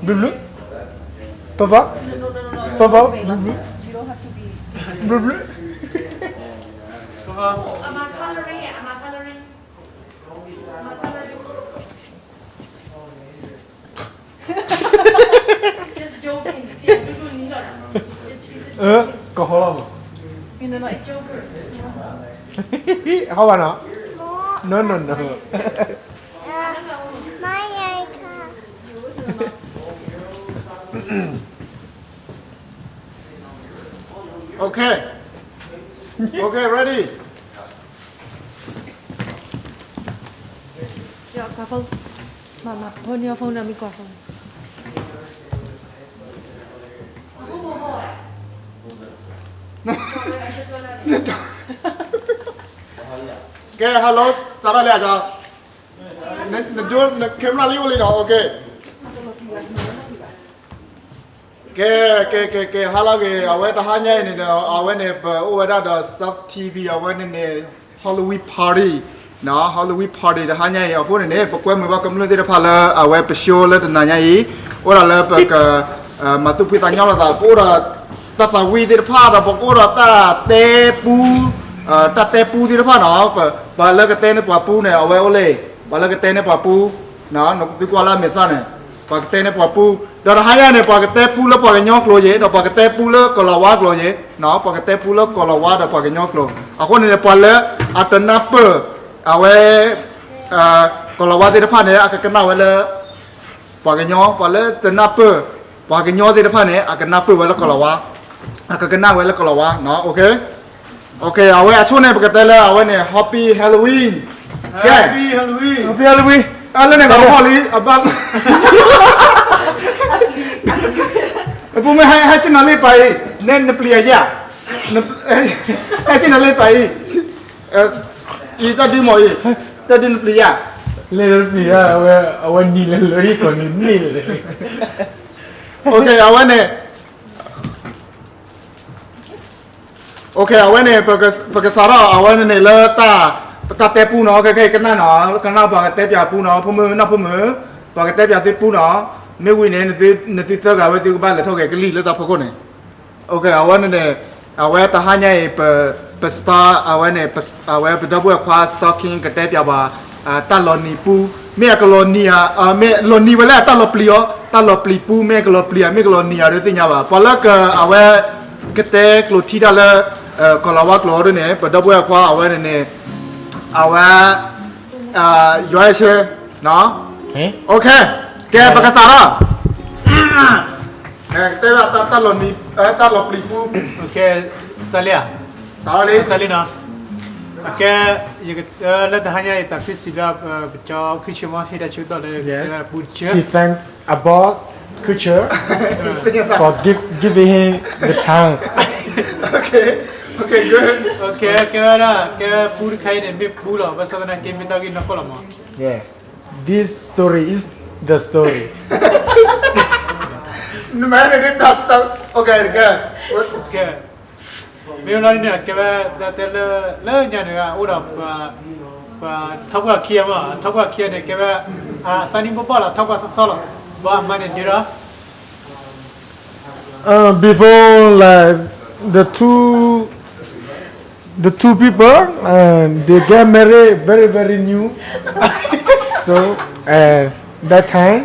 Blue, blue. Purple. Purple. Blue, blue. Blue, blue.ကဟီလီၤမး, ဟီဘၣ်နီၤ, no no no. Okay. Okay, ready. Your phone. Mama, hold your phone, let me go phone. ကဲ hello, စးထီၣ်လံအကီ, နဒိ န camera လံအိၣ်လံဒီး okay. ကဲ ကဲ ကဲ ကဲ ဟါလၢအဂ့ၤ အဝဲတဟါညါအံၤန့ၣ်ဒီး အဝဲန့ၣ် ပအိၣ်ဝဲဒၣ်ဒီး Soft TV အဝဲန့ၣ်န့ၣ် Halloween party နီၤ Halloween party တဟါညါအံၤ အဃိန့ၣ်န့ၣ် ပကွဲမုာ်ဘၣ်ကမျၢၢ်သ့ၣ်တဖၣ်လၢအဝဲပ show လၢတနၤညါအံၤ အိၣ်ဒၣ်လၢပက မၤသူၣ်ဖှံသးညီလိာ်သး ပအိၣ်ဒီးတၢ်သးဝံၣ်သ့ၣ်တဖၣ်ဒီး ပကအိၣ်ဒီးတၢ်တဲပူ တၢ်တဲပူသ့ၣ်တဖၣ်နီၤ ပှၤလၢကတဲန့ၢ်ပှၤပူန့ၣ် အဝဲအိၣ်လံ ပှၤလၢကတဲန့ၢ်ပှၤပူ နသုကွၢ်လၢအမဲာ်သၣ်န့ၣ် ပှၤကတဲန့ၢ်ပှၤပူ ဒီးတဟါညါန့ၣ် ပှၤကတဲပူလၢပှၤကညီကျိာ်ယ့ၤ ဒီးပှၤကတဲပူလၢကီၤလၤဝါကျိာ်ယ့ၤ ပှၤကတဲပူလၢကီၤလၤဝါဒီးပှၤကညီကျိာ် အဃိန့ၣ် ပှၤလၢအတနၢ်ပၢၢ် အဝဲ ကီၤလၤဝါသ့ၣ်တဖၣ်န့ၣ် အကကနၣ်ဝဲလၢ ပှၤကညီ ပှၤလၢတနၢ်ပၢၢ် ပှၤကညီသ့ၣ်တဖၣ်န့ၣ် အကနၢ်ပၢၢ်ဝဲလၢကီၤလၤဝါ အကကနၣ်ဝဲလၢကီၤလၤဝါ okay, okay အဝဲအဆိန့ၣ် ပကတဲလၢအဝဲန့ၣ် Happy Halloween ကဲ Happy Halloween. Happy Halloween. အလၢန့ၣ် ကဟီၣ်လံ အဘၣ် အပူၤမ့ၢ်ဟဲဆ့ၣ်နီၤလ့ပာ်အံၤ နဲနပျံၤအယၣ် ဟဲဆ့ၣ်နီၤလ့ပာ်အံၤ အံၤတၢ်ဒုမ့ၢ်အံၤ တၢ်ဒုနပျံၤယၣ် လဲၤနပျံၤယၣ် အဝဲနံၤလဲၤလၢယကီၢ်နံၤန့ၣ်လဲၣ် okay အဝဲန့ၣ် okay အဝဲန့ၣ် ပကစးထီၣ်အဝဲန့ၣ်လၢ တၢ်တဲပူနီၤ ခဲခဲအံၤကနၣ်နီၤ ကနၣ်ပှၤကတဲပၠးပူနီၤ ဖိမုၣ်နီၢ်ဖိမုၣ် ပှၤကတဲပၠးသုပူနီၤ မ့ၢ်ဝံၤန့ၣ် နသုသၢဂၤဝဲသုကဘၣ်လဲၤထီၣ်က့ၤကလံၣ်လၢတၢ်ဖီခိၣ်န့ၣ် okay အဝဲန့ၣ်န့ၣ် အဝဲတဟါညါအံၤ ပ star အဝဲန့ၣ် အဝဲပဒီပုၢ်ဝဲၢ်ခွါ Star King ကတဲပၠးပှၤ တၢ်လီၤနံၤပူ မ့ၢ်အကလီၤနံၤဧါ မ့ၢ်လီၤနံၤဝဲလၢအတၢ်လီၤပျံၤအီၤ တၢ်လီၤပျံၤပူ မ့ၢ်အကလီၤပျံၤဧါ မ့ၢ်ကလီၤနံၤဧါဒ်သ့ၣ်ညါဘၣ် ပှၤလၢက အဝဲ ကတဲကျိာ်ထံတၢ်လၢ ကီၤလၤဝါကျိာ်ဒ်န့ၣ် ပဒီပုၢ်ဝဲၢ်ခွါအဝဲန့ၣ်န့ၣ် အဝဲ ယွၤအဲၣ်ဆၢ okay ကဲ ပကစးထီၣ် တဲဝဲတၢ်လီၤနံၤ တၢ်လီၤပျံၤပူ စးလံဧါ စးလံနီၤ ကဲ လၢတဟါညါအံၤ သးခုစံးဘျုး ပကၠီခုၣ်ဆၢမ့ၢ် ဟ့ၣ်တၢ်ဆၢကတီၢ်လၢ ပူတဆၢ He thank about ခုၣ်ဆၢ for give, giving him the time. Okay, okay, good. Okay, ကဲဝဲဒၣ် ကဲပူတခါအံၤန့ၣ် မ့ၢ်ပူလီၤ ဘၣ်ဆၣ်သနာ်က့ မ့ၢ်တၢ်ဂ့ၢ်နီၢ်ကီၢ်လီၤမး Yeah, this story is the story. နမၤန့ၣ် okay, okay. မ့ၢ်ဝဲလီၤဒ်န့ၣ် ကဲဝဲ တၢ်တဲလၢ လၢညါန့ၣ် အိၣ်ဒီး ပှၤထီၣ်ပှၢ်ခံဂၤမး ထီၣ်ပှၢ်ခံဂၤန့ၣ် ကဲဝဲ အသးနံၣ်ဘီၣ်ဘီၣ်လီၤ ထီၣ်ပှၢ်သီသီလီၤ ဘၣ်အမါန့ၣ်ဒုးဒီး Uh, before, like, the two the two people, uh, they get married very very new, so, uh, that time.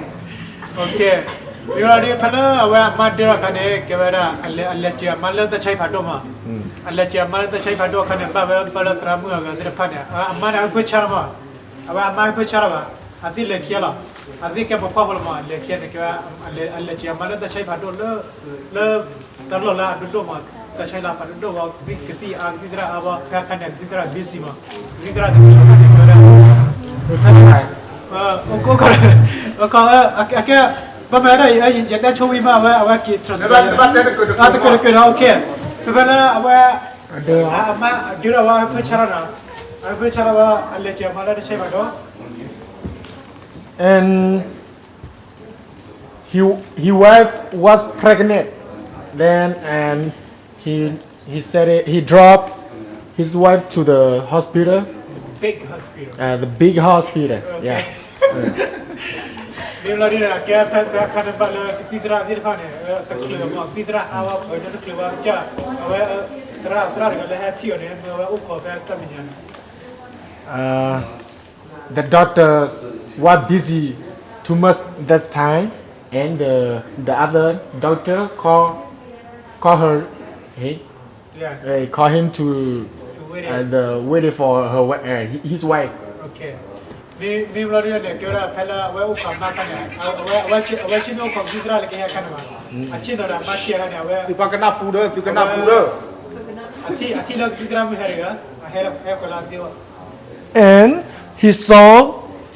Okay, မ့ၢ်ဝဲဒၣ်ဖဲလၢအဝဲအမါဒုးထီၣ်အခါန့ၣ် ကဲဝဲဒၣ် အလဲၤစဲးအမါလၢတၢ်ဆါဟံၣ်ဖးဒိၣ်မး အလဲၤစဲးအမါလၢတၢ်ဆါဟံၣ်ဖးဒိၣ်အခါန့ၣ် ဘၣ်ဝဲပၢလၢသရၣ်မုၣ်အဂၤသ့ၣ်တဖၣ်န့ၣ် အမါန့ၣ် အဖၢဆါလီၤမး အဝဲအမါဖၢဆါလီၤဘၣ် အသ့ၣ်လဲၤခံလီၤ အသ့ၣ်ကဲပိာ်ခွါဖိလီၤမး လဲၤခံန့ၣ် ကဲဝဲ အလဲၤစဲးအမါလၢတၢ်ဆါဟံၣ်ဖးဒိၣ်လၢ လၢ တၢ်လီၢ်လၢအဒိၣ်ဒိၣ်မး တၢ်ဆါဟံၣ်လၢအဖးဒိၣ်ဒိၣ်ဝဲ ကသံၣ်အါ ကသံၣ်သရၣ်အါဝဲ ဖဲအခါန့ၣ် ကသံၣ်သရၣ် busy မး ကသံၣ်သရၣ်တမံၤအခါန့ၣ် ကဲဝဲဒၣ် ကဲ ဘၣ်မၤဒၣ် ယတဲဆိဝံၤမး အဝဲ အဝဲက့ၤ translate တကၢၢ်တကၢၢ်ဒီး okay ဖဲဖဲလၢအဝဲ အမါဒုးထီၣ်ဝဲ အဖၢဆါထီၣ်နီၤ အဖၢဆါထီၣ်ဝဲ အလဲၤစဲးအမါလၢတၢ်ဆါဟံၣ်ဖးဒိၣ် And he, his wife was pregnant. Then, and he, he said it, he dropped his wife to the hospital. Big hospital. Uh, the big hospital. Okay. Yeah. မ့ၢ်လီၤဒ်န့ၣ် ကဲဖဲဖဲခါန့ၣ်ဘၣ်လၢကသံၣ်သရၣ်သ့ၣ်တဖၣ်န့ၣ် တချုးမ့ၢ်သံၣ်သရၣ်အါဝဲပှဲၤန့ၣ်တချုးဘၣ်ကစၢ် အဝဲ သရၣ်သရၣ်တဂၤလၢဟဲထံၣ်အီၤန့ၣ် မ့ၢ်အဝဲအိၣ်ခိးဖဲတၢ်မဲာ်ညါန့ၣ် The doctor was busy too much that time, and the, the other doctor call, call her, hey, call him to the waiting for her, his wife. မ့ၢ်ဘျီဒ်န့ၣ် ကဲဝဲဒၣ်ဖဲလၢအဝဲအိၣ်ခိးအမါအခါန့ၣ် အဝဲဆ့ၣ်နီၤအိၣ်ခိးကသံၣ်သရၣ်လၢကဟဲအခါန့ၣ်ဘၣ် အဆ့ၣ်နီၤဒီးအမါခံဂၤန့ၣ် အဝဲ သုပှၤကနၢ်ပူၤဒီး သုကနၢ်ပူၤဒီး အထံၣ်အထံၣ်လၢကသံၣ်သရၣ်မုၣ်ဟဲတဂၤ အဟဲဟဲဃီၤလၢအသ့ဘၣ် And he saw,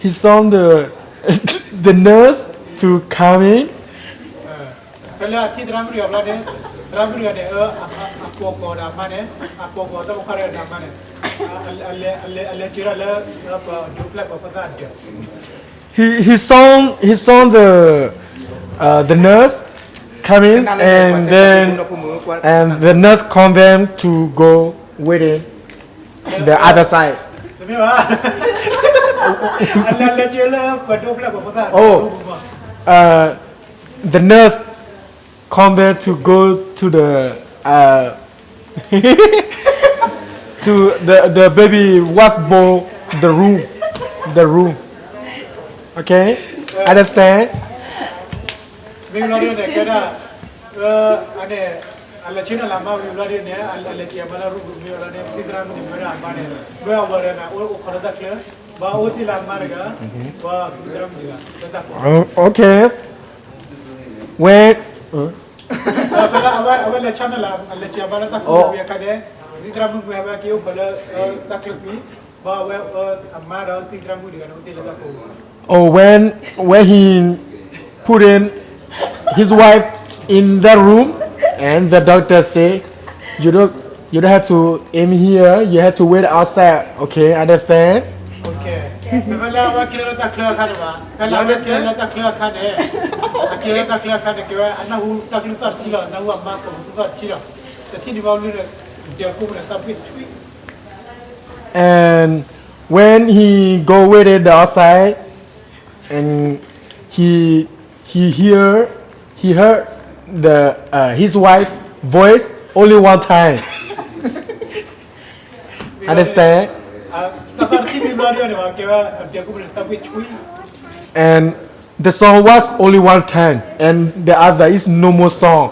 he saw the, the nurse to coming. ဖဲလၢအထံၣ်သရၣ်မုၣ်တဂၤဘျီန့ၣ် သရၣ်မုၣ်တဂၤန့ၣ် အကိးကိးဒီးအမါန့ၣ် အကိးကိးတၢ်ဖိခွါတဂၤဒီးအမါန့ၣ် အလဲၤစၢၤဒၣ်လၢ ပဒိဖျဲၣ်ပှၤဖိသၣ်ဒၢး He, he saw, he saw the, uh, the nurse coming and then and the nurse called them to go waiting the other side. Oh, uh, the nurse called them to go to the, uh, to the, the baby was born the room, the room. Okay? Understand? မ့ၢ်လီၤဒ်န့ၣ် ကဲဒၣ် အန့ၣ် အလဲၤဆ့ၣ်နီၤလၢအမါဝံၤဘျီဒ်န့ၣ် အလဲၤစံးအမါလၢ room မ့ၢ်လီၤန့ၣ် သရၣ်မုၣ်န့ၣ် မ့ၢ်ဝဲဒၣ်အမါန့ၣ် မ့ၢ်အဝဲဒၣ်န့ၣ် အိၣ်အိၣ်ခိးလၢတၢ်ချၢ ဘၣ်အိၣ်သ့ၣ်လၢအမါတဂၤ ဘၣ်သရၣ်မုၣ်တဂၤ လၢတၢ်ဖိ Okay. When, ဖဲလၢအဝဲလဲၤဆ့ၣ်နီၤလၢ အလဲၤစံးအမါလၢတၢ်ဖိဝံၤအခါန့ၣ် သရၣ်မုၣ်မ့ၢ်ဝဲက့ၤအိၣ်ခိးလၢ တၢ်ချၢကွံာ် ဘၣ်ဝဲအမါဒီးသရၣ်မုၣ်တဂၤန့ၣ် အိၣ်တ့ၢ်လၢတၢ်ဖိ Oh, when, when he put in his wife in that room, and the doctor say, you don't, you don't have to aim here, you have to wait outside. Okay, understand? ဖဲလၢအဝဲက့ၤလၢတၢ်ချၢအခါန့ၣ်ဘၣ် ဖဲလၢအဝဲက့ၤလၢတၢ်ချၢအခါန့ၣ် အက့ၤလၢတၢ်ချၢအခါန့ၣ် ကဲဝဲအနၢ်ဟူတၢ်ကလုၢ်သီၣ်တထံၣ်လီၤ အနၢ်ဟူအမါကိးမုၢ်သူၣ်သီၣ်တထံၣ်လီၤ တထံၣ်န့ၣ်ဘၣ်လၢ ဒဲးကိးမုၢ်န့ၣ် တၢ်ဘှ့ၣ်တဆှံ And when he go waited the outside, and he he hear he heard the uh, his wife voice only one time. Understand? And the song was only one time, and the other is no more song.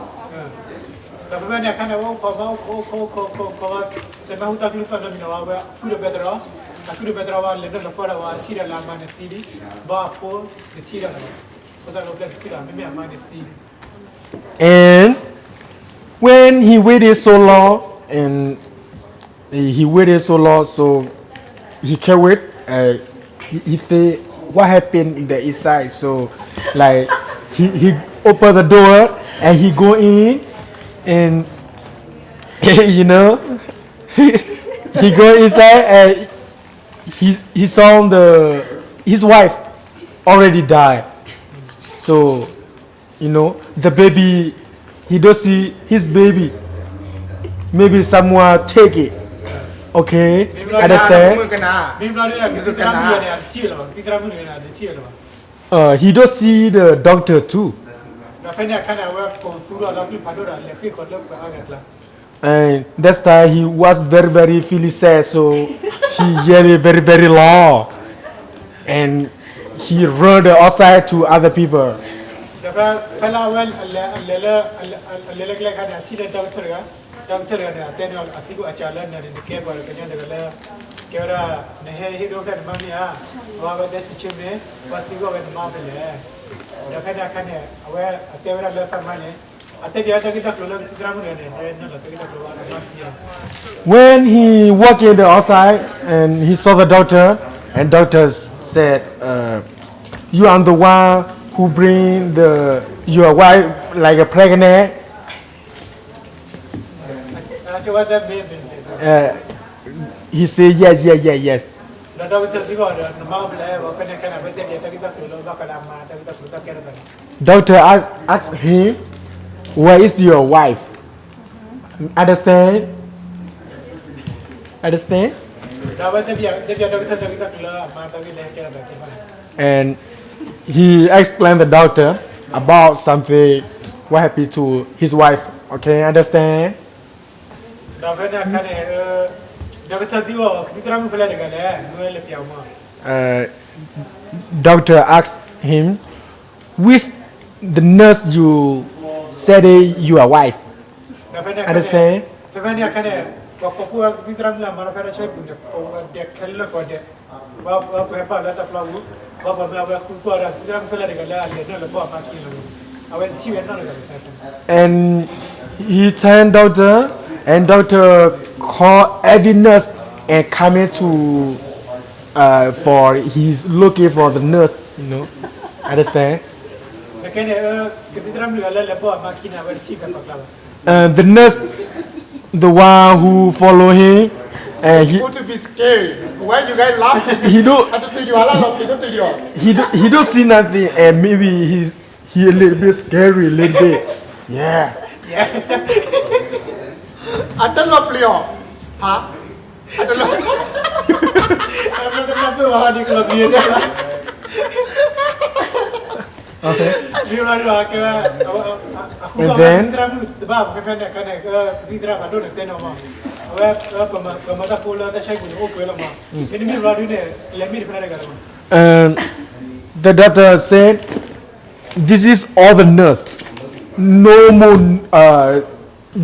ဒီးဖဲန့ၣ်အခါန့ၣ် ဝဲအိၣ်ခိးမါအိၣ်ခိးအိၣ်ခိးအိၣ်ခိးအိၣ်ခိးဝဲ တနၢ်ဟူတၢ်ကလုၢ်သီၣ်နီတမံၤလီၤဝဲ ဝဲကုၢ်ဒီးပဲတြီ အကုၢ်ဒီးပဲတြီဝဲလဲၤနုာ်လီၤကွၢ်ဒီးဝဲ အထံၣ်ဒီးလၢအမါန့ၣ်သံလံ ဘၣ်အဖိတထံၣ်ဒီးလီၤ ဖိသၣ်လၢပျဲၢ်တထံၣ်ဒီး မ့မ့ၢ်အမါန့ၣ်သံလံ And when he waited so long, and he waited so long, so he can't wait. Uh, he, he think what happened in the inside. So, like, he, he opened the door and he go in, and you know, he go inside and he he saw the his wife already died. So you know, the baby, he don't see his baby. Maybe someone take it. Okay, understand? Uh, he don't see the doctor too. And that's time he was very, very feeling sad, so he yelled very, very loud. And he run the outside to other people. ဒီးဖဲဖဲလၢအဝဲအလဲၤအလဲၤလၢအလဲၤလၢကျဲခါန့ၣ် အထံၣ်လၢ doctor တဂၤ doctor တဂၤန့ၣ် အတဲန့ၣ် အသံကွၢ်အစှၤလၢနၤန့ၣ် နကဲပှၤကညီတဂၤလၢ ကဲဝဲဒၣ် နဟဲဟ့ၣ်ဒိဖျဲၣ်နမါမ့ၢ်ဧါ ပှၤဝဲတဲစံးဆၢမ့ၢ် ပှၤသံကွၢ်ဝဲနမါဖဲလဲၣ် ဒီးဖဲန့ၣ်အခါန့ၣ် အဝဲအတဲဝဲဒၣ်လၢသးမါန့ၣ် အတဲပၠးဝဲတၢ်ဂ့ၢ်တၢ်ကျိၤလၢကသံၣ်သရၣ်မုၣ်တဂၤန့ၣ် ဟဲနုာ်လီၤတၢ်ဂ့ၢ်တၢ်ကျိၤဝဲအမါသံလီၤ When he walked in the outside and he saw the doctor, and doctor said, uh, you are the one who bring the your wife like a pregnant. Uh, he said, yes, yes, yes, yes. ဒီး doctor သံကွၢ်ဒီး နမါအိၣ်ဖဲလဲၣ် ဖဲန့ၣ်အခါန့ၣ် အဝဲတဲပၠးတၢ်ဂ့ၢ်တၢ်ကျိၤလၢဘၣ်ဃးဒီးအမါတၢ်ဂ့ၢ်တၢ်ကျိၤတၢ်ကဲထီၣ်သးန့ၣ် Doctor asked, asked him, where is your wife? Understand? Understand? ဒီးအဝဲတဲပၠး တဲပၠး doctor တၢ်ဂ့ၢ်တၢ်ကျိၤလၢအမါတၢ်ဂ့ၢ်လၢကဲထီၣ်သးကဲထီၣ်သး And he explained the doctor about something what happened to his wife. Okay, understand? ဒီးဖဲန့ၣ်အခါန့ၣ် ဒီးကထၢသံအီၤ ကသံၣ်သရၣ်မုၣ်ဖဲလဲၣ်တဂၤလဲၣ် မ့ၢ်ဝဲလဲၤပျးအီၤမး. Uh, doctor asked him, which the nurse you said is your wife? ဒီးဖဲန့ၣ်အခါန့ၣ် Understand? ဖဲဖဲန့ၣ်အခါန့ၣ် ပှၤကိးဖှိၣ်ဝဲကသံၣ်သရၣ်မုၣ်လၢအမၤတၢ်ဖဲတၢ်ဆၢပူၤန့ၣ် ကိးဝဲဒဲးခဲလၢာ်ကိးဒဲး ပှၤပှၤဟဲပာ်လၢတၢ်ပျီပူၤ ပှၤပှၤမ့ၢ်အဝဲဃုကွၢ်ဒီး ကသံၣ်သရၣ်မုၣ်ဖဲလဲၣ်တဂၤလၢအလဲၤနုာ်လီၤဘီၣ်အမါခံလီၤ အဝဲထံၣ်ဝဲနီတဂၤလီၤ. And he turned doctor, and doctor called every nurse and coming to, uh, for he's looking for the nurse, you know. Understand? နကဲန့ၣ် ကသံၣ်သရၣ်မုၣ်တဂၤလၢ လဲၤဘီၣ်အမါခံန့ၣ် အဝဲတထံၣ်ဖဲပှၤကျါဘၣ်. Uh, the nurse, the one who follow him, and he, supposed to be scary. Why you guys laugh? He don't, အတတုၤယွၤလၢလီၤပျံၤတတုၤယွၤ he don't, he don't see nothing, and maybe he's he a little bit scary, a little bit. Yeah. အတလီၤပျံၤအီၤ ဟါ အတလီၤ အတလီၤပျံၤအီၤ ဒ်ကလီၤပျံၤ Okay. ဒ်ကလီၤပျံၤ ကဲဝဲ And then သရၣ်မုၣ်တဘၣ် ဖဲဖဲန့ၣ် ကဲန့ၣ် ကသံၣ်သရၣ်ဖးဒိၣ်န့ၣ်တဲနီၤမး အဝဲ ပမၤတၢ်ဖိလၢတၢ်ဆါဟံၣ်ပူၤန့ၣ် အိၣ်ကွဲးလီၤမး မ့တမ့ၢ်ဘျီဒုန့ၣ် လဲၤမ့ၢ်တဖဲလဲၣ်တဂၤလီၤမး Um, the doctor said, this is all the nurse. No more, uh,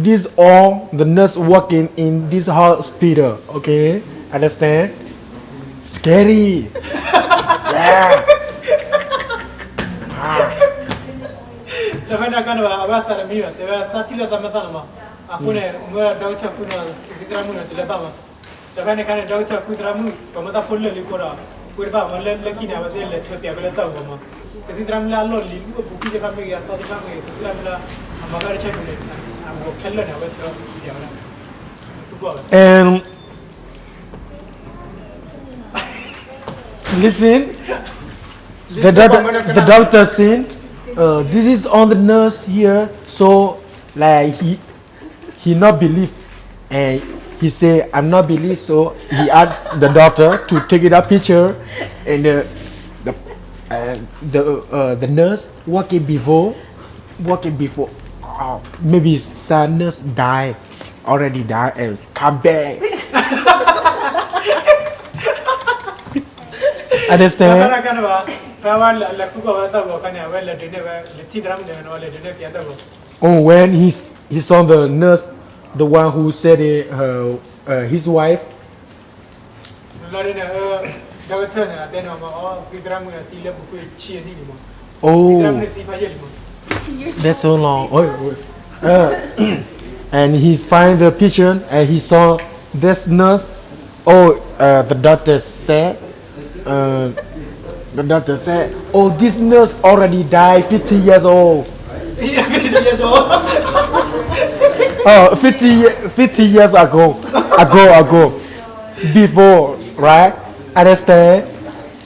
this all the nurse working in this hospital. Okay? Understand? Scary. Yeah. တဖဲန့ၣ်အခါန့ၣ်ဘၣ် အဝဲအသးတမံဘၣ် တဲဝဲသးထံၣ်လၢသးမ့ၢ်သးလီၤမး အဃိန့ၣ် မ့ၢ်ဒီကထၢၣ်ဃုန့ၣ် ကသံၣ်သရၣ်မုၣ်န့ၣ် တလဲၤဘၣ်မး တဖဲန့ၣ်အခါန့ၣ် ဒီကထၢၣ်ဃုသရၣ်မုၣ် ပှၤမၤတၢ်ဖိလၢာ်လံဃိဒီး ဃုတဘၣ်မး လၢလၢခံန့ၣ် အဝဲသ့ၣ်လဲၤထၢပျးဝဲလၢတၢ်ဂီၤမး ကသံၣ်သရၣ်မုၣ်လၢအလီၢ်လံၤ အပူၤကွံာ်တခါမ့ၢ်ဂ့ၤ အသီတခါမ့ၢ်ဂ့ၤ ကသံၣ်သရၣ်မုၣ်လၢ အမၤဘၣ်တၢ်ဆါဟံၣ်ပူၤန့ၣ် အဂီၤခဲလၢာ်န့ၣ် အဝဲထၢပျးဝဲဒၣ် And listen, the, doc- the doctor said, uh, this is on the nurse here, so like he he not believe, and he said, I'm not believe, so he asked the doctor to take it a picture, and uh, the uh, the uh, the nurse working before, working before, uh, maybe some nurse die, already die and come back. Understand? ဖဲဝဲလဲၤခူၣ်ကီၢ်ဝဲတၢ်ဂီၤအခါန့ၣ် အဝဲလဲၤဒုးနဲၣ်ဝဲ လဲၤထံၣ်သရၣ်မုၣ်န့ၣ် လဲၤဒုးနဲၣ်ပျးတၢ်ဂီၤ Oh, when he, he saw the nurse, the one who said it, uh, uh, his wife, လီၤဒုးန့ၣ် ဒီကထၢၣ်န့ၣ် အတဲန့ၣ်မး အီ သံသရၣ်မုၣ်န့ၣ် သံလၢပူၤကွံာ်ဆံအနံၣ်န့ၣ်မး သံသရၣ်မုၣ်န့ၣ်သံဖးယံာ်လံမး Oh, that's so long. Oh, uh, and he find the picture and he saw this nurse. Oh, uh, the doctor said, uh, the doctor said, oh, this nurse already died fifty years old. Fifty years old. Oh, fifty, ye- fifty years ago. Ago, ago. Before, right? Understand?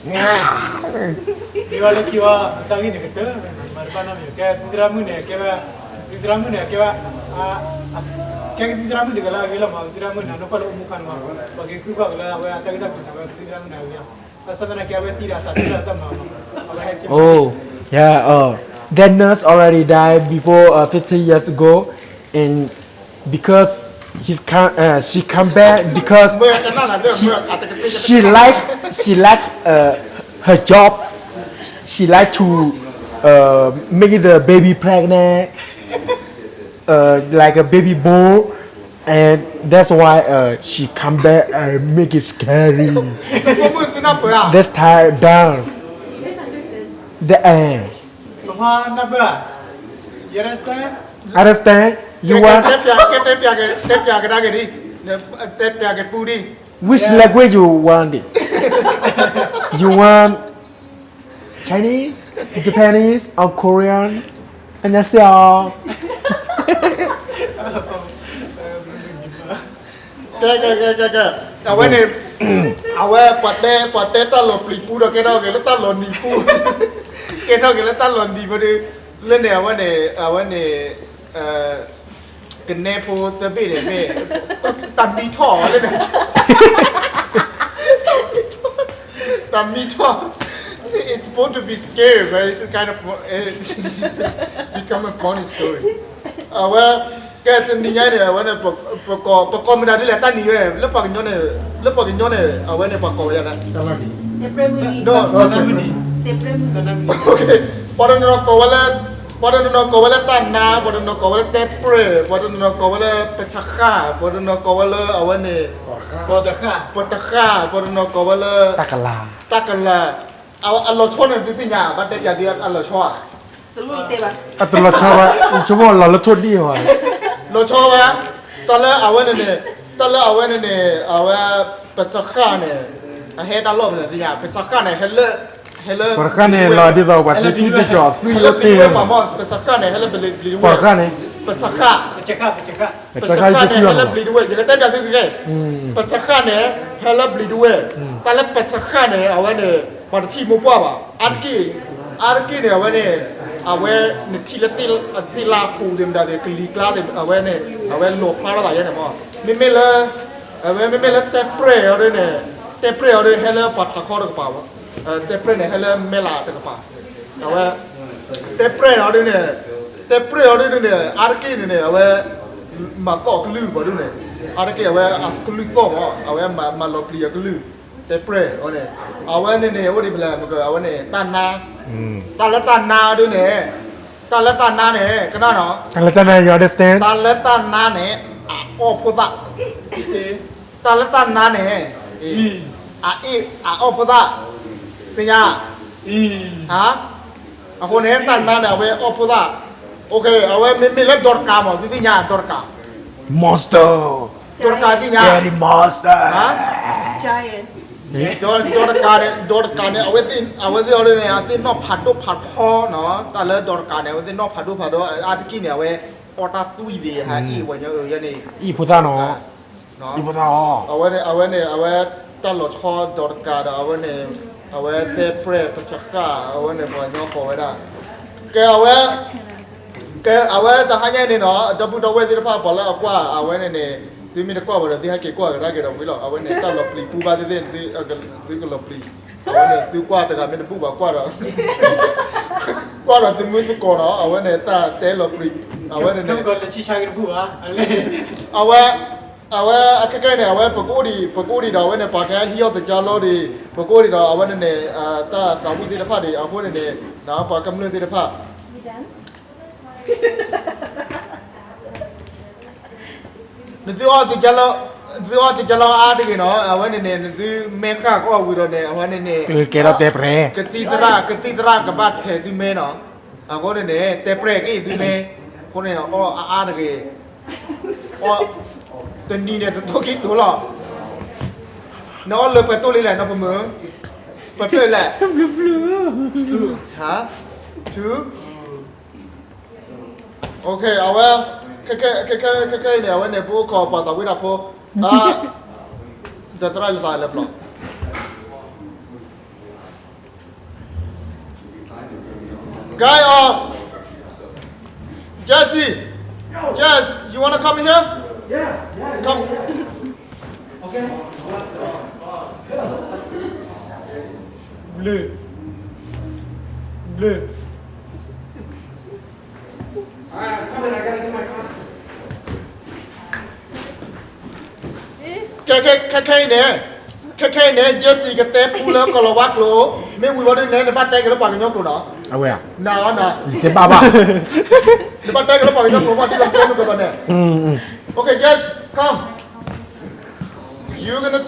မ့ၢ်ဝဲလၢခံဝဲ အတၢ်ဂ့ၢ်န့ၣ်ကတၢၢ် မၤတဘၣ်နီတမံၤ ကဲသံသရၣ်မုၣ်န့ၣ် ကဲဝဲ သံသရၣ်မုၣ်န့ၣ် ကဲဝဲ ကဲကသံသရၣ်မုၣ်တဂၤလၢအဂ့ၤလီၤမး သံသရၣ်မုၣ်န့ၣ် နီၢ်ကီၢ်လၢအိၣ်မူခါန့ၣ်မး ပှၤက့ၤဃုကွၢ်ကလၢအဝဲအတၢ်ဂ့ၢ်တၢ်ကျိၤန့ၣ် အဝဲသံသရၣ်မုၣ်န့ၣ်အဂ့ၤလီၤ ဘၣ်ဆၣ်သနာ်က့ အဝဲသံဒီးအသးတဖျၢၣ်အတၢ်မၤလီၤ အဝဲဟဲက့ၤ Oh, yeah, uh, that nurse already died before, uh, fifty years ago, and because he's come, uh, she come back because she, she like, she like, uh, her job. She like to, uh, make the baby pregnant, uh, like a baby boy, and that's why, uh, she come back and make it scary. This time down. The end. ကမၤနၢ်ပၢၢ် you understand? Understand? You want? တဲပျးကဒါက့ၤဒ် တဲပျးက့ၤပူၤဒ် Which language you want it? You want Chinese, Japanese, or Korean? And that's all. ကဲ ကဲ ကဲ ကဲ ကဲ အဝဲန့ၣ် အဝဲပှၤတဲ ပှၤတဲတၢ်လီၤပျံၤပူဒီး ကဲထီၣ်က့ၤလၢတၢ်လီၤနံၤပူ ကဲထီၣ်က့ၤလၢတၢ်လီၤနံၤပူဒီး လၢန့ၣ် အဝဲန့ၣ် အဝဲန့ၣ် ကနဲဖိသၢဘ့ၣ်န့ၣ်မ့ၢ် တၢ်မံထီၣ်လၢန့ၣ် တၢ်မံထီၣ် It's supposed to be scary, but it's kind of fun. It's become a funny story. အဝဲ ကဲတနံၤညါန့ၣ် အဝဲန့ၣ် ပကိး ပကိးမတၤဒ်လဲၣ် တၢ်နံၤဝဲ လၢပှၤကညီန့ၣ် လၢပှၤကညီန့ၣ် အဝဲန့ၣ် ပှၤကိးဝဲဒၣ်လၢ တနံၤ ပှၤတနီၤနီၤကိးဝဲလၢ ပှၤတနီၤနီၤကိးဝဲလၢတၢ်နါ ပှၤတနီၤကိးဝဲလၢတဲပြဲၢ် ပှၤတနီၤနီၤကိးဝဲလၢပစဃၣ် ပှၤတနီၤကိးဝဲလၢအဝဲန့ၣ် ပတဃၣ် ပှၤတနီၤကိးဝဲလၢ တၢ်ကလၤ အလီၤဆီန့ၣ် သုသ့ၣ်ညါ ဘၣ်တဲပၠးသုအလီၤဆီဧါ အတလီၤဆီဘၣ် ဆိကမိၣ်လီၤလၢထိၣ်ဒံၣ်ဝဲ လီၤဆီဘၣ် တၢ်လၢအဝဲန့ၣ်န့ၣ် တၢ်လၢအဝဲန့ၣ်န့ၣ် အဝဲ ပစဃၣ်န့ၣ် အဟဲတၢ်လီၢ်ဖဲလဲၣ်သ့ၣ်ညါ ပစဃၣ်န့ၣ် ဟဲလၢ ဟဲလၢ ပှၤတဃၣ်န့ၣ် လီၤဒ်သိးပှၤသ့ၣ်ထူၣ်သ့ၣ်ကီၤ အသွံၣ်လၢတ့ၢ် ပှၤမ့ၢ် ပစဃၣ်န့ၣ် ဟဲလၢပျံၤတဝဲၢ် ပှၤတဃၣ်န့ၣ် ပစဃၣ် ပစဃၣ်န့ၣ် ဟဲလၢပျံၤတဝဲၢ် ယကတဲပၠးသုကဲ ပစဃၣ်န့ၣ် ဟဲလၢပျံၤတဝဲၢ် တၢ်လၢပစဃၣ်န့ၣ် အဝဲန့ၣ် ပှၤတထံၣ်မိၢ်ပှၢ်ဘၣ် အါတက့ၢ် အါတက့ၢ်န့ၣ် အဝဲန့ၣ် အဝဲနထံၣ်လၢသ့ၣ်လါဟူးသ့ၣ်မတၤသ့ၣ် ကလံၤကျါသ့ၣ် အဝဲန့ၣ် အဝဲလီၤဖျါထီၣ်သးယဲန့ၣ်မ့ၢ် မ့မ့ၢ်လၢ အဝဲမ့မ့ၢ်လၢတဲပြဲၢ်အီၤဒ်န့ၣ် တဲပြဲၢ်အီၤဒ်ဟဲလၢပှၤထးခီတကပၤ တဲပြဲၢ်န့ၣ် ဟဲလၢမဲလးတကပၤ အဝဲ တဲပြဲၢ်အီၤဒ်န့ၣ် တဲပြဲၢ်အီၤဒ်န့ၣ် အါတက့ၢ်န့ၣ်န့ၣ် အဝဲ မၤသီၣ်အကလုၢ်ပှၤဒ်န့ၣ် အါတက့ၢ်အဝဲအကလုၢ်သီၣ်မး အဝဲမၤလီၤပျံၤအကလုၢ် တဲပြဲၢ်အီၤန့ၣ် အဝဲန့ၣ်န့ၣ် အိၣ်ဒံးဖဲလဲၣ် အဝဲန့ၣ် တၢ်နါ တၢ်လၢတၢ်နါအီၤဒ်န့ၣ် တၢ်လၢတၢ်နါန့ၣ် ကနၣ်နီၤ တၢ်လၢတၢ်နါ you understand တၢ်လၢတၢ်နါန့ၣ် အအီၣ်ဖိသၣ် တၢ်လၢတၢ်နါန့ၣ် အအ့ၣ် အအီၣ်ဖိသၣ် သ့ၣ်ညါ အဃိန့ၣ် တၢ်နါန့ၣ် အဝဲအီၣ်ဖိသၣ် အဝဲမ့မ့ၢ်လၢဒီတကးမး သုသ့ၣ်ညါ ဒီတကး monster ဒီတကးသ့ၣ်ညါ scary monster ဒီတကးန့ၣ် ဒီတကးန့ၣ် အဝဲသ့ၣ်အီၤဒ်န့ၣ် အသ့ၣ်နီၣ်ဖးဒိၣ်ဖးထီနီၤ တၢ်လၢဒီတကးန့ၣ် အဝဲသ့ၣ်နီၣ်ဖးဒိၣ်ဖးထီ အါတက့ၢ်န့ၣ် အဝဲအီၣ်တၢ်သွံၣ်သ့ၣ် ဟးအ့ၣ်ဝဲညါန့ၣ် အ့ၣ်ဖိသၣ်နီၤ အဝဲန့ၣ် အဝဲန့ၣ် အဝဲတၢ်လီၤဆီဒီတကးဒီး အဝဲန့ၣ် အဝဲတဲပြဲၢ်ပစဃၣ် အဝဲန့ၣ် ပှၤကညီကိးဝဲဒၣ် ကဲ အဝဲ ကဲ အဝဲတဟါညါအံၤန့ၣ်နီၤ ဒီပုၢ်ဒီဝဲၢ်သ့ၣ်တဖၣ် ပှၤလၢအကွၢ် အဝဲန့ၣ်န့ၣ် သုမ့ၢ်တကွၢ်ဝဲဒီး သုဟဲက့ၤကွၢ်ကဒါက့ၤဒီးဝံၤလီၤ အဝဲန့ၣ် တၢ်လီၤပျံၤပူဘၣ်သ့ၣ်သ့ၣ် သုကလီၤပျံၤ အဝဲန့ၣ် သုကွၢ်တဂၤမ့ၢ်တဘူၣ်ဘၣ်ကွၢ်ဒီး ကွၢ်ဒီးသုမုၢ်သကိးနီၤ အဝဲန့ၣ် တၢ်တဲလီၤပျံၤ အဝဲန့ၣ်န့ၣ် အဝဲ အဝဲအခဲကဲန့ၣ် အဝဲပကအိၣ်ဒံး ပကအိၣ်ဒံးဒီး အဝဲန့ၣ် ပှၤကဟဲဟံးအီၣ်သကါလီၤဒံး ပကအိၣ်ဒံးဒီး အဝဲန့ၣ်န့ၣ် တၢ်သးဝံၣ်သ့ၣ်တဖၣ်ဒံး အဃိန့ၣ်န့ၣ် ပှၤကမျၢၢ်သ့ၣ်တဖၣ် နသုအီၣ်သကါလီၤ သုအီၣ်သကါလီၤအါတဂ့ၤနီၤ အဝဲန့ၣ်န့ၣ် နသုမဲဃၣ်ကအီၣ်ဝံၤဒီးန့ၣ် အဝဲန့ၣ်န့ၣ် ကဲထီၣ်တဲပြဲၢ် ကသံၣ်သရၣ် ကသံၣ်သရၣ်ကဘၣ်ထဲးသုမဲနီၤ အဃိန့ၣ်န့ၣ် တဲပြဲၢ်က့ၤသုမဲ အဃိန့ၣ် အီၣ်အါအါတဂ့ၤ အီၣ် တနံၤန့ၣ်တတိၢ်ခံတိၢ်လီၤ နအီၣ်လၢပှဲၤတိၢ်လံလဲၣ် နီၢ်ပမုၢ် ပှဲၤတိၢ်လဲၣ် two okay အဝဲ ခဲခဲအံၤန့ၣ် အဝဲန့ၣ် ပအိၣ်ခိးပှၤသးဝံၣ်တၢ်ဖိ အါ ဒီးသရၣ်လၢသးလၢပျီ Guy or Jesse, Jess, you wanna come here? Come. Blue. Blue. ခဲခဲအံၤန့ၣ် ခဲခဲအံၤန့ၣ် Jesse ကတဲပူလၢကီၢ်လီၤဝါကျိာ် မ့ၢ်ဝံၤဝဲဒ်န့ၣ် နဘၣ်တဲက့ၤလၢပှၤကညီကျိာ်နီၤ အဝဲ နၤအီၤနၤ ယတဲဘၣ်ဘၣ် နဘၣ်တဲက့ၤလၢပှၤကညီကျိာ် ဘၣ်ဒ်သိးတဲမုၢ်ကီၢ်ဘၣ်န့ၣ် Okay, Jess, come. You're gonna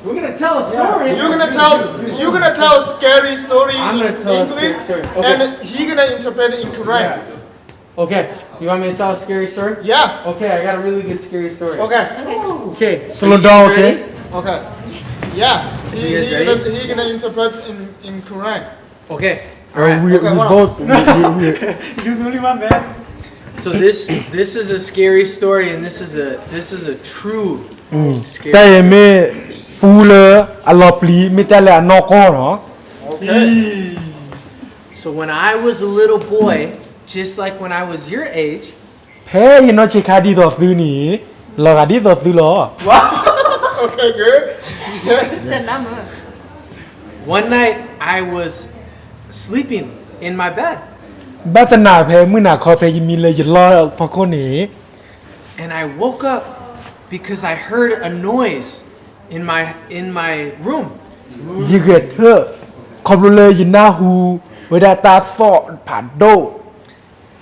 We're gonna tell a story. You're gonna tell you're gonna tell a scary story I'm in gonna tell English a scary story. Okay. And he gonna interpret it in Karen. Yeah. Okay. You want me to tell a scary story? Yeah. Okay, I got a really good scary story. Okay. Okay. So slow down, okay? Okay. Yeah. He, he gonna he gonna interpret in in Karen. Okay. All right. We, okay, we both. We, we, we. You're the only one, man. So this this is a scary story, and this is a this is a true scary story. တၢ်အံၤမ့ၢ်ပူလၢအလီၤပျံၤ မ့ၢ်တၢ်လၢအနီၢ်ကီၢ်နီၤ Okay. So when I was a little boy, just like when I was your age, ဖဲယနီၢ်ဆံးခါဒ်သိးသုန့ၣ် လီၤဂာ်ဒ်သိးသုလီၤ Okay, good. တနၢ်မုၢ် One night I was sleeping in my bed. ဘၣ်တနၤဖဲမုၢ်နၤခီဖဲယမံလၢယလီၢ်ဖီခိၣ်န့ၣ် And I woke up because I heard a noise in my in my room. ယဂဲၤထၢၣ် ခီဖျိလၢယနၢ်ဟူဝဲဒၣ်တၢ်သီၣ်ဖးဒိၣ်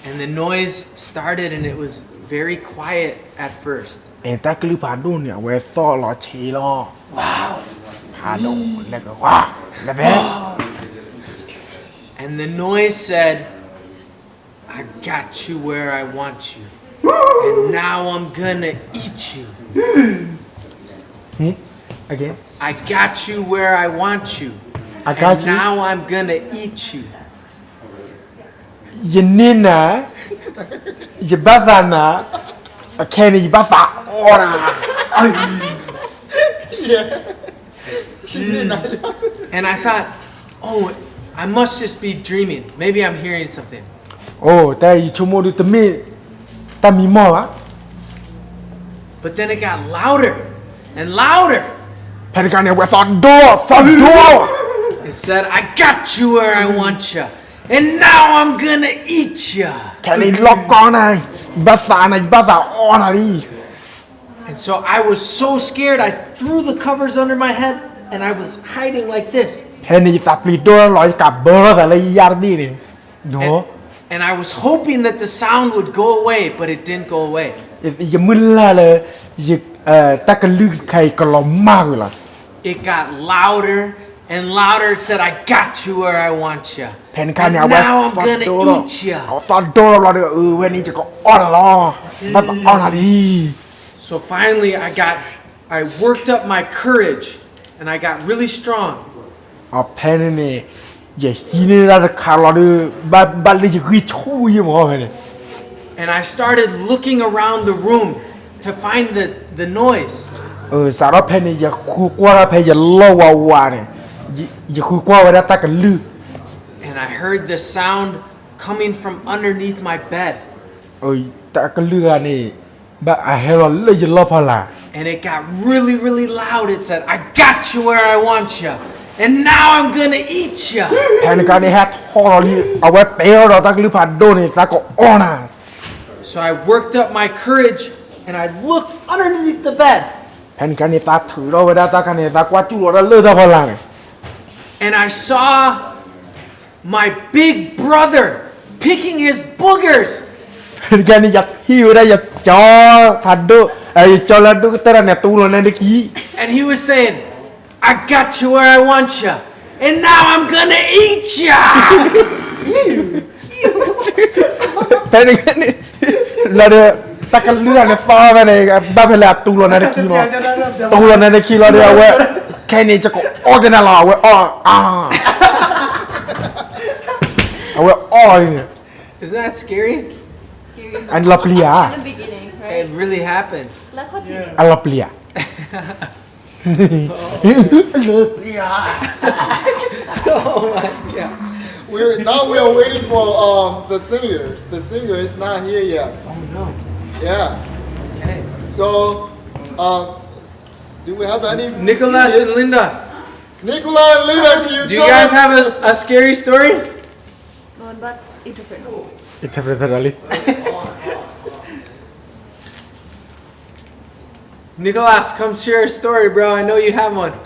And the noise started and it was very quiet at first. တၢ်ကလုၢ်ဖးဒိၣ်န့ၣ် အဝဲသီၣ်လီၤဆ့လီၤ ဖးဒိၣ် လဲၤကဝါ လဲၤဖဲ And the noise said, I got you where I want you. And now I'm gonna eat you. Again? I got you where I want you. I got you. And now I'm gonna eat you. ယန့ၢ်နၤ, ယဘၣ်သးနၤ, အခဲန့ၣ် ယဘၣ်သးအီၣ်နၤ. And I thought, oh, I must just be dreaming. Maybe I'm hearing something. အိၣ် တၢ်ယဆိကမိၣ်ဒုး တမ့ၢ်တၢ်မံမီၢ်ဘၣ်. But then it got louder and louder. ဖဲန့ၣ်အခါန့ၣ် အဝဲသီၣ်ဒိၣ် သီၣ်ဒိၣ် It said, I got you where I want you. And now I'm gonna eat you. ခဲန့ၣ် လီၤကီနၤ, ယဘၣ်သးနၤ, ယဘၣ်သးအီၣ်နၤလံ. And so I was so scared, I threw the covers under my head and I was hiding like this. ဖဲန့ၣ် ယသးပျံၤဒိၣ်လီၤ, ယကးဘၢထီၣ်သးလၢယယၢ်တဘ့ၣ်န့ၣ် And, and I was hoping that the sound would go away, but it didn't go away. ယမုၢ်လၢ်လၢ တၢ်ကလုၢ်တခါအံၤ ကလီၤမၢ်ကွံာ်လီၤ. It got louder and louder. It said, I got you where I want you. ဖဲန့ၣ်အခါန့ၣ် And now I'm gonna eat you. အဝဲသီၣ်ဒိၣ်လီၤဘျီဒီး အဝဲန့ၣ် ယကအီၣ်နၤလီၤ, ဘၣ်သးအီၣ်နၤလံ. So finally, I got, I worked up my courage, and I got really strong. ဖဲန့ၣ်န့ၣ် ယဟံးန့ၢ်ဒၣ်တခါလီၤဒီး ဘၣ်လၢယဂံၢ်ဆူၣ်ယံမီၢ်ဖဲန့ၣ် And I started looking around the room to find the, the noise. စးထီၣ်ဖဲန့ၣ် ယဃုကွၢ်ထီၣ်ဖဲယလီၢ်ဝးဝးန့ၣ်, ယဃုကွၢ်ဝဲဒၣ်တၢ်ကလုၢ် And I heard the sound coming from underneath my bed. တၢ်ကလုၢ်ဂၤန့ၣ် ဘၣ်အဟဲလီၤလၢယလီၢ်ဖီလာ် And it got really, really loud. It said, I got you where I want you. And now I'm gonna eat you. ဖဲန့ၣ်အခါန့ၣ် ဟဲထီၣ်လီၤလံ, အဝဲတဲထီၣ်ဒီးတၢ်ကလုၢ်ဖးဒိၣ်န့ၣ် သးကအီၣ်နၤ. So I worked up my courage and I looked underneath the bed. ဖဲန့ၣ်အခါန့ၣ် သးထုးထီၣ်ဝဲဒၣ်တၢ်ခါန့ၣ် သးကွၢ်စူၣ်လီၤဒၣ်လၢတၢ်ဖီလာ်န့ၣ် And I saw my big brother picking his boogers. ဖဲန့ၣ်အခါန့ၣ် ယထံၣ်ဝဲဒၣ်ယကၠီဖးဒိၣ်, ယကၠီလၢဒိၣ်ကတၢၢ်တၢ်န့ၣ် တူလီၤန့ၣ်တက့ၢ် And he was saying, I got you where I want you. And now I'm gonna eat you. ဖဲန့ၣ်န့ၣ် လီၤဒီး တၢ်ကလုၢ်ဂၤန့ၣ်သီၣ်ဖဲန့ၣ် ဘၣ်ဖဲလၢအတူလီၤန့ၣ်တက့ၢ်မီၢ်, တူလီၤန့ၣ်တက့ၢ်လီၤဒီး အဝဲ ခဲန့ၣ် ယကအီၣ်ကနၤလီၤ အဝဲအီၣ်, အဝဲအီၣ်န့ၣ် Isn't that scary? အလီၤပျံၤဧါ, It really happened. အလီၤပျံၤဧါ Oh my God. We're now we are waiting for um the singer. The singer is not here yet. Oh no. Yeah. Okay. So um do we have any Nicholas and Linda. Nicholas and Linda, can you Do you guys have a, a scary story? No, but interpret. Interpret. Nicholas, come share a story, bro. I know you have one. I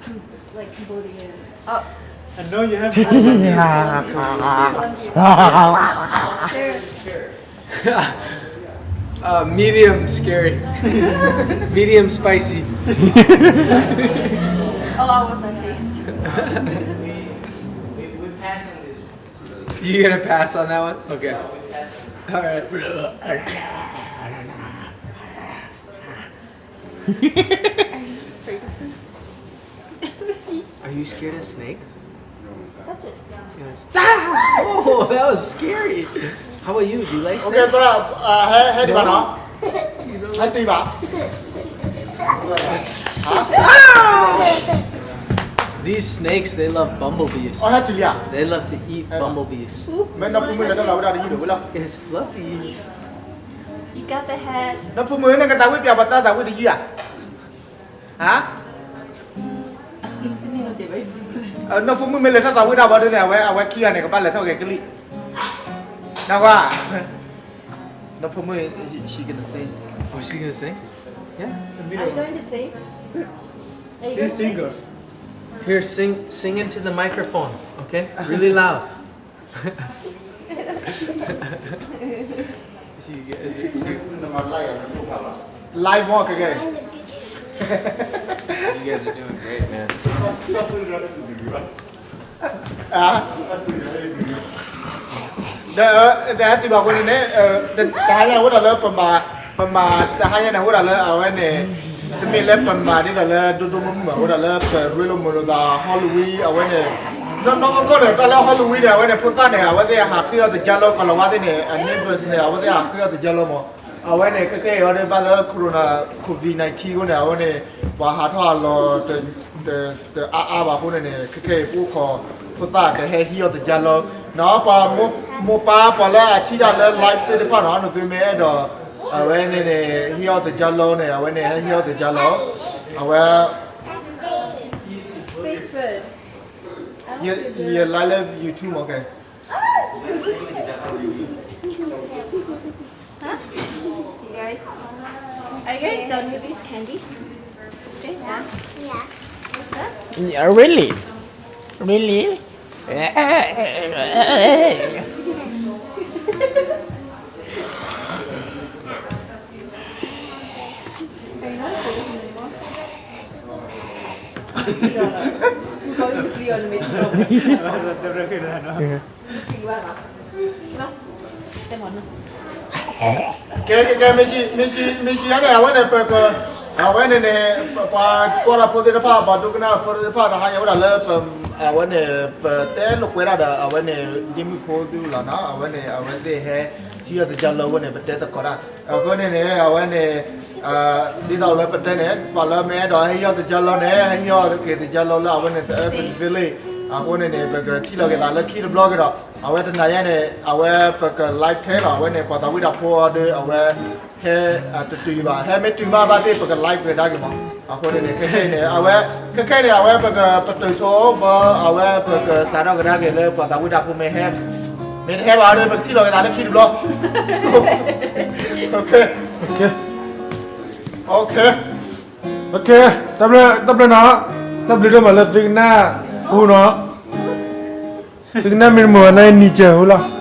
can, like, body it. Oh. I know you have one. Share. Uh, medium scary. Medium spicy. Oh, I want that taste. You're gonna pass on that one? Okay. All right. Are you scared of snakes? Touch it. Ah! Oh, that was scary. How about you? Do you like snakes? Okay, သရၣ်, ဟဲ, ဟဲဒံးဘၣ်နီၤ. ဟဲဒံးဘၣ်. These snakes, they love bumblebees. အဟဲတုၤလံဧါ. They love to eat bumblebees. မ့ၢ်နီၢ်ဖုမုၣ်န့ၣ်တၢ်သးဝံၣ်တၢ်တယုၢ်ဒီးဝဲလီၤ. It's fluffy. You got the head. နီၢ်ဖုမုၣ်န့ၣ် ကသးဝံၣ်ပျးပတၢ်သးဝံၣ်တယုၢ်ဧါ. ဟါ. နီၢ်ဖိမုၣ်မ့ၢ်လဲၤထီၣ်သးဝံၣ်တၢ်ဘၣ်ဒ်န့ၣ် အဝဲ အဝဲခံဂၤန့ၣ် ကဘၣ်လဲၤထီၣ်ဂဲၤကလံၣ်, နကွၢ်, နီၢ်ဖိမုၣ် she gonna sing. Oh, she gonna sing? Yeah. I'm going to sing. Are you gonna sing? Here, sing, sing into the microphone, okay? Really loud. Is it, is it, live မ့ၢ်ကဲကဲ, you guys are doing great, man. ဒီး ဒီးဟဲတုၤဘၣ်အဃိန့ၣ်န့ၣ်, တဟါညါအိၣ်ဒၣ်လၢပမၤ, ပမၤ တဟါညါန့ၣ်အိၣ်ဒၣ်လၢအဝဲန့ၣ်, တမ့ၢ်လၢပမၤဒ်သိးလၢဒိၣ်ဒိၣ်မုၢ်မုၢ်ဘၣ်, အိၣ်ဒၣ်လၢပရ့လိာ်မုာ်လိာ်သး Halloween အဝဲန့ၣ်, နီၢ်နီၢ်ကီၢ်ကီၢ်န့ၣ် တၢ်လၢ Halloween န့ၣ် အဝဲန့ၣ် ဖိသၣ်န့ၣ် အဝဲသ့ၣ်ဟးဃ့အီၣ်တကၢ်လီၤကီၢ်လီၤဝါသ့ၣ်န့ၣ်, အ neighbors န့ၣ် အဝဲသ့ၣ်ဟးဃ့အီၣ်တကၢ်လီၤမး, အဝဲန့ၣ် ခဲကဲအံၤအီၤဒီးဘၣ်လၢ corona, covid nineteen အဃိန့ၣ် အဝဲန့ၣ် ပှၤဟးထီၣ်အလီၢ် တအါအါဘၣ်အဃိန့ၣ်န့ၣ် ခဲကဲအံၤပအိၣ်ခိး ဖိသၣ်ကဟဲဟံးအီၣ်တကၢ်လီၤ, နီၢ်ပှၤမိၢ်ပၢ်ပှၤလၢအထံၣ်တၢ်လၢ live သ့ၣ်တဖၣ်နီၤ, နသုမ့ၢ်အဲၣ်ဒိး အဝဲန့ၣ်န့ၣ် ဟံးအီၣ်တကၢ်လီၤန့ၣ် အဝဲန့ၣ် ဟဲဟံးအီၣ်တကၢ်လီၤ, အဝဲ ယ ယ live လၢ YouTube မ့ၢ်ကဲ Huh? You guys, are you guys done with these candies? Guys, huh? Yeah. What's that? Yeah, really? Really? Are you not holding anymore? Probably the flea on the main. ကဲ ကဲ ကဲ မ့ၢ်ဆံး မ့ၢ်ဆံး မ့ၢ်ဆံးန့ၣ် အဝဲန့ၣ် ပက အဝဲန့ၣ်န့ၣ် ပှၤကွၢ်တၢ်ဖိသ့ၣ်တဖၣ် ပှၤဒိကနၣ်ဖိသ့ၣ်တဖၣ် တဟါညါအိၣ်ဒၣ်လၢ အဝဲန့ၣ် ပတဲလိာ်ကွဲတၢ်ဒီး အဝဲန့ၣ် ဒ့မုၣ်ဖိဒုလီၤနီၤ အဝဲန့ၣ် အဝဲသ့ၣ်ဟဲ ဟံးအီၣ်တကၢ်လီၤအဃိန့ၣ် ပတဲသကိးတၢ် အဃိန့ၣ်န့ၣ် အဝဲန့ၣ် ဒ်သိးလၢပတဲန့ၣ် ပှၤလၢမ့ၢ်အဲၣ်ဒိးဟဲဟံးအီၣ်တကၢ်လီၤန့ၣ် ဟဲဟံးအီၣ်က့ၤတကၢ်လီၤလၢအဝဲန့ၣ် Urban Village အဃိန့ၣ်န့ၣ် ပကထံၣ်လီၤက့ၤသးလၢခံတဘျီကဒီး အဝဲတနၤညါန့ၣ် အဝဲပက live ထဲလီၤ အဝဲန့ၣ် ပှၤသးဝံၣ်တၢ်ဖိအီၤဒီး အဝဲ ဟဲတတုၤဒံးဘၣ် ဟဲမ့ၢ်တုၤမးဘၣ်သ့ၣ် ပက live ကဒါက့ၤမး အဃိန့ၣ်န့ၣ် ခဲခဲအံၤန့ၣ် အဝဲ ခဲခဲအံၤန့ၣ် အဝဲပက ပတုၤဆိဘၣ် အဝဲပကစးထီၣ်ကဒါက့ၤလၢပှၤသးဝံၣ်တၢ်ဖိမ့ၢ်ဟဲ မ့ၢ်တဟဲဘၣ်ဒီး ပကထံၣ်လီၤက့ၤသးလၢခံတဘျီ okay, okay, တၢ်ဘျုးနီၤ တၢ်ဘျုးဒိၣ်မးလၢသုကနၣ်ပူနီၤ သုကနၣ်မ့ၢ်တမုာ်ဘၣ်န့ၣ် နံၤစၢၤဟူလီၤ